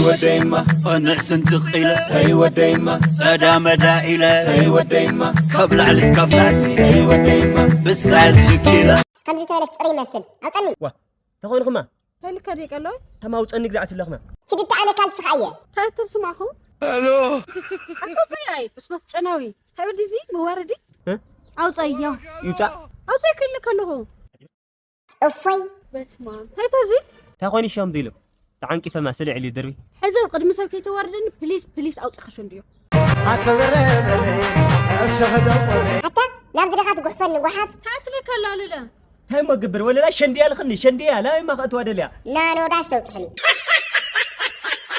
ወደይማ ቅንዕ ስንትቕ ኢለ ሰይ ወደይማ ጸዳ መዳ ኢለ ሰይ ወደይማ ካብ ላዕሊ እስካብ ታሕቲ ሰይ ወደይማ ብስታይል ሽክ ኢለ ከምዚ ተበለት ጽሩይ ይመስል። ኣውጸኒ። ዋ፣ ተኾንኹማ? ከልካ ደቀሎ? ተማውጸኒ ግዛዕት ኣለኹማ። ችድታ ኣነ ካልስኻ እየ። ታይተር ስማኹ? ኣሎ። ኣቶ ሰያይ፣ ብስበስ ጨናዊ። ታይወዲ እዚ መዋረዲ? እ? ኣውጻዮ። ይውጻእ። ኣውጻይ ክልክ ኣለኹ። እፎይ። በስማ። ታይተር እዚ? እንታይ ኮይኑ ሸም ዝኢሉ? ተዓንቂፈማ ስለ ዕሊ ድርቢ። ሕዚ ኣብ ቅድሚ ሰብ ከይተዋርደኒ ፕሊስ ፕሊስ ኣውጻ ከሸንድዮ። ኣታ ናብዚ ዲኻ ትጉሕፈኒ ጓሓፍ? ታትለካ ኣላልለ። እንታይ እሞ ግብር ወለላ ሸንድያ ልኽኒ ሸንድያ ላይማ ከእትዋ ደልያ። ናኖዳስ ተውጽሕኒ።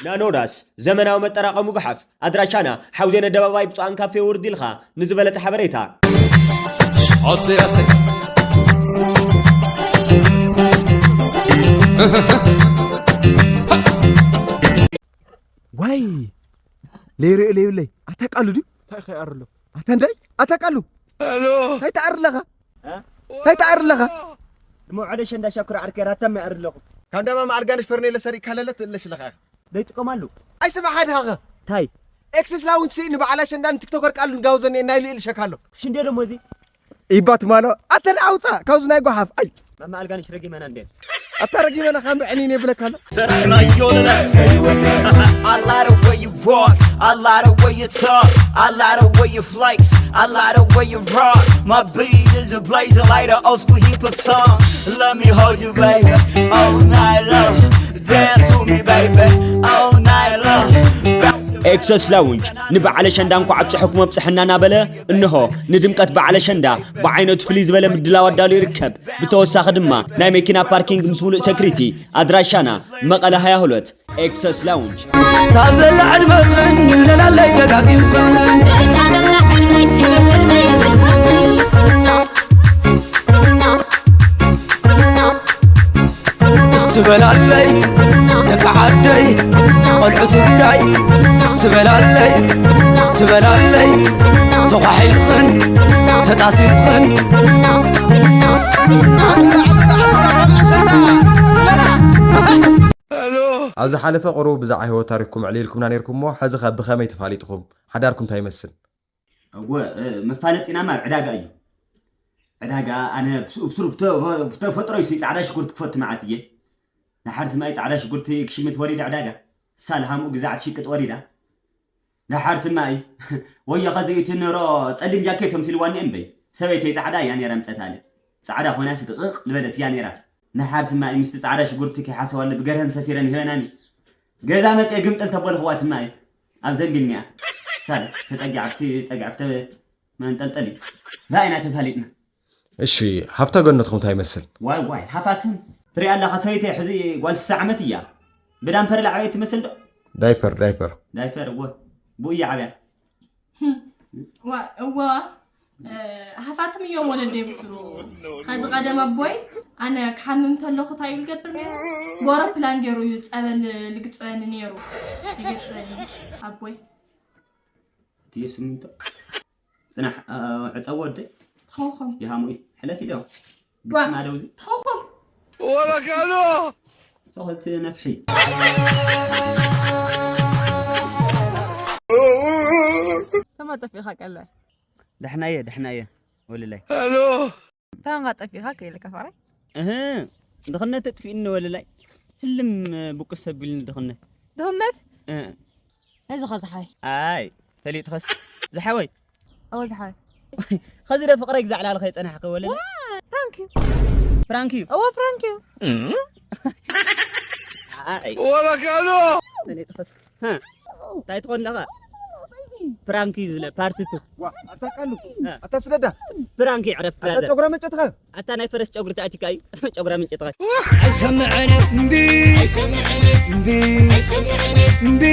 ናኖዳስ ዘመናዊ መጠራቐሚ ጓሓፍ ኣድራሻና ሓውዜን ኣደባባይ ብፁዓን ካፌ ውርድ ኢልኻ ንዝበለጸ ሓበሬታ። ኣሰይ ኣሰይ ዋይ ለይርኢ ለይብለይ ኣታ ቃሉ ድዩ እንታይ ከይኣርሎ ኣታ እንታይ ኣታ ቃሉ እንታይ ትኣር ኣለኻ እንታይ ትኣር ኣለኻ እሞ ዕለ ሸንዳ ሻኩር ዓርከይ ራታም ይኣር ኣለኹ ካብ ደማ ማዕርጋንሽ ፈርኔለ ሰሪእካ ለለ ትእለሽ ኣለኻ ዘይጥቀማሉ ኣይስማዕ ሓድሃኸ እንታይ ኤክስስ ላውንች ሲ ንበዓል ኣሸንዳ ንቲክቶከር ቃሉ ንጋውዘኒ ናይ ልእል ሸካሎ ሽንዴ ደሞ እዚ ኢባ ትማሎ ኣተ ኣውፃ ካብዚ ናይ ጓሓፍ ኣይ ማማ ኣልጋንሽ ረጊመና እንዴ ኣታ ረጊመና ካብ ምዕኒን የብለካ ኣሎ ሰራሕናዮ ንነፍሰ I like the way you walk, I like the way you talk, I like the way you flex, I like the way you rock. My beat is a blaze, I like the old school hip hop song. Let me hold you, baby, all night long. Dance with me, baby, all night long. Bounce ኤክሰስ ላውንጅ ንበዓል ኣሸንዳ እንኳዕ ኣብፀሐኩም ኣብፀሐና እናበለ እንሆ ንድምቀት በዓል ኣሸንዳ ብዓይነቱ ፍልይ ዝበለ ምድላው ኣዳልዩ ይርከብ። ብተወሳኺ ድማ ናይ መኪና ፓርኪንግ ምስ ሙሉእ ሰክሪቲ። ኣድራሻና መቐለ ሃያ ሁለት ኤክሰስ ላውንጅ። ታዘላ ዕድመኽን ንለላለይ ደጋጊምኽን። እታ ዘላ ዕድመይ ስብርብር ዘይብልክን። እስቲና፣ እስቲና፣ እስቲና። እስቲ በላለይ ደቂ ዓደይ ቆልዑ ትግራይ እስቲ በላለይ እስቲ በላለይ ተዃሒልኽን ተጣሲምኽን ኣብ ዝሓለፈ ቁሩብ ብዛዕባ ህይወት ታሪኽኩም ኣዕሊልኩምና ነይርኩም እሞ፣ ሕዚ ኸ ብኸመይ ተፋሊጥኹም? ሓዳርኩም እንታይ ይመስል? እወ፣ እ፣ መፋለጢናማ ኣብ ዕዳጋ እዩ። ዕዳጋ፣ ኣነ ብስ-፣ ብስሩ ብተ-፣ ብተፈጥሮይ ሲ ጻዕዳ ሽጉርቲ ክፈቱ መዓት እየ። ንሓር ስማይ ጻዕዳ ሽጉርቲ ክሽምት ወሪደ ዕዳጋ። ሳልሃምኡ ግዛዕ ትሽቅጥ ወሪዳ። ንሓር ስማይ፣ ወዮ ኸዚ እቲ ንሮ ጸሊም ጃኬት ተምሲልዋኒ እምበይ። ሰበይተይ ጻዕዳ እያ ነይራ ምጸታለ። ጻዕዳ ኾይናስ ድቕቕ ዝበለት እያ ነይራ። ንሓር ስማይ ምስቲ ጻዕዳ ሽጉርቲ ከይሓሰዋለ ብገርሀን ሰፊረን ሂበናኒ። ገዛ መጽየ ግምጥል ተበልኽዋ ስማይ። ኣብ ዘንቢል ኒኣ። ሳለ ተጸጊዓ ኣብቲ ጸግዒ ኣብቲ መንጠልጠሊ። ብኣይና ተፋሊጥና። እሺ፣ ሃፍታ ገነትኩም እንታይ ይመስል? ዋይ፣ ዋይ፣ ሃፋትም። ትሪኣ ኣለኻ ሰበይተይ ሕዚ ጓል ስሳ ዓመት እያ። ብዳምፐር ኢላ ዓበየት ትመስል ዶ? ዳይፐር፣ ዳይፐር። ዳይፐር፣ እወ። ብኡ እያ ዓብያ። እዋ፣ እዋ፣ እ፣ ሃፋትም እዮም ወለደይ ብስሩ። ከዚ ቀደም ኣቦይ ኣነ ክሓምም ተለኹ እንታይ ይብል ገብር ነይሩ? ብኣውሮፕላን ገይሩ እዩ ጸበል ልግጸኒ ነይሩ። ይገጸኒ ኣቦይ። እትዮ ስሚንቶ። ጽናሕ፣ እ፣ ዕጸዎ ወደይ። ተኸውኸው። ይሃሙይ። ሕለፊ ዶ? ዋ። ግስና ደውዚ። ተኸውኸው። ወረካሎ። ሶኸት ነፍሒ። ሰማ ጠፊእኻ ቀላይ። ደሕናየ፣ ደሕናየ። ወልላይ። ሄሎ። ታንጋ ጠፊእኻ ከይልካ ፍቕረይ። እህ፣ ድኽነት ኣጥፊእኒ ወልላይ። ህልም ብቁስ ኣቢልኒ ድኽነት። ድኽነት? እ። እዚ ኸ ዝሓይ? ኣይ፣ ፈሊጥኸስ። ዝሓወይ። እወ ዝሓወይ። ኸዚ ዶ ፍቕረይ ግዛዕ ላዕሊ ከይጸናሕከ ወልላይ? ዋ፣ ፕራንክ እዩ። ፕራንክ እዩ። እወ ፕራንክ እዩ። ኣይ። ወላ ካሎ። ፈሊጥኸስ። ሃ፣ እንታይ ትኾን ኣለኻ? ፕራንክ እዩ ዝብለ፣ ፓርት ቱ። ዋ፣ ኣታ ቃሉ፣ እ። ኣታ ስደዳ። ፕራንክ ይዕረፍ፣ ኣታ ብራዘር። ጨጉራ መንጨትኻ። ኣታ ናይ ፈረስ ጨጉሪ ተኣቲካ እዩ። ጨጉራ መንጨትኻ። ኣይሰምዕን እምቢ፣ እምቢ፣ እምቢ።